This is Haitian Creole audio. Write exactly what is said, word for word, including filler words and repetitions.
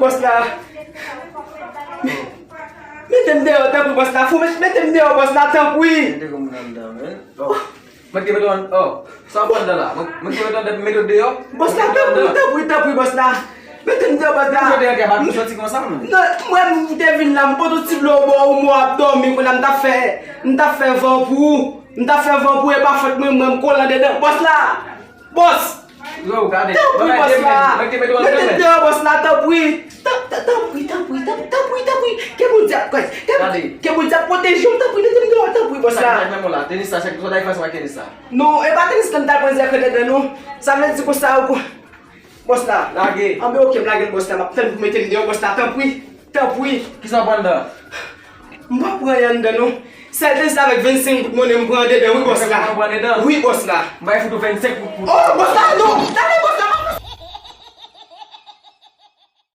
Bòs la. Mete m deyò, tanpri, bòs la. Fou, met-, mete m deyò, bòs la, tanpri. Mete kòm nan dan, men. Oh. Mwen te mete w an, oh. Sa w pran dan la? Mwen, mwen te mete w an, mete w deyò. Bòs la, tanpri, tanpri, tanpri, bòs la. Mete m deyò, bòs la. Mwen te antre a pa pou soti konsa, mwen. Non, mwen, m te vin la, m pote yon ti dlo bò ou, mwen ap dòmi, kounye a m t ap fè, m t ap fè van pou ou. M t ap fè van pou ou, e pa fòt mwen, mwen, m kole andedan. Bòs la. Bòs! Yo, gade. Tanpri, bòs la. Mwen te mete w an, mete m deyò, bòs la, tanpri. Tan-, tan-, tanpri, tanpri, tan-, tanpri, tanpri. Ke Bondye ap, ke, ke Bondye ap pwoteje w, tanpri, mete m deyò, tanpri, bòs la. Sa ki nan men w la? Tenis sa, sa ki, sa w ta fè sa ak tenis sa? Non, e pa tenis la m t al pran zèk anndan, non. Sa vle di konsa, ou ko-, bòs la. Lage. Anben, oke, m lage l, bòs la. M ap tann pou mete m deyò, bòs la, tanpri. Tanpri. Kisa w pran anndan? M pa pran anyen anndan, non. Sèl tenis la avèk vennsenk goud monnen m pran andedan, wi, bòs la. Vennsenk goud monnen w pran andedan? Wi, bòs la. M bay fout ou vennsenk goud pou. Oh, bòs la, non. Tande, bòs la.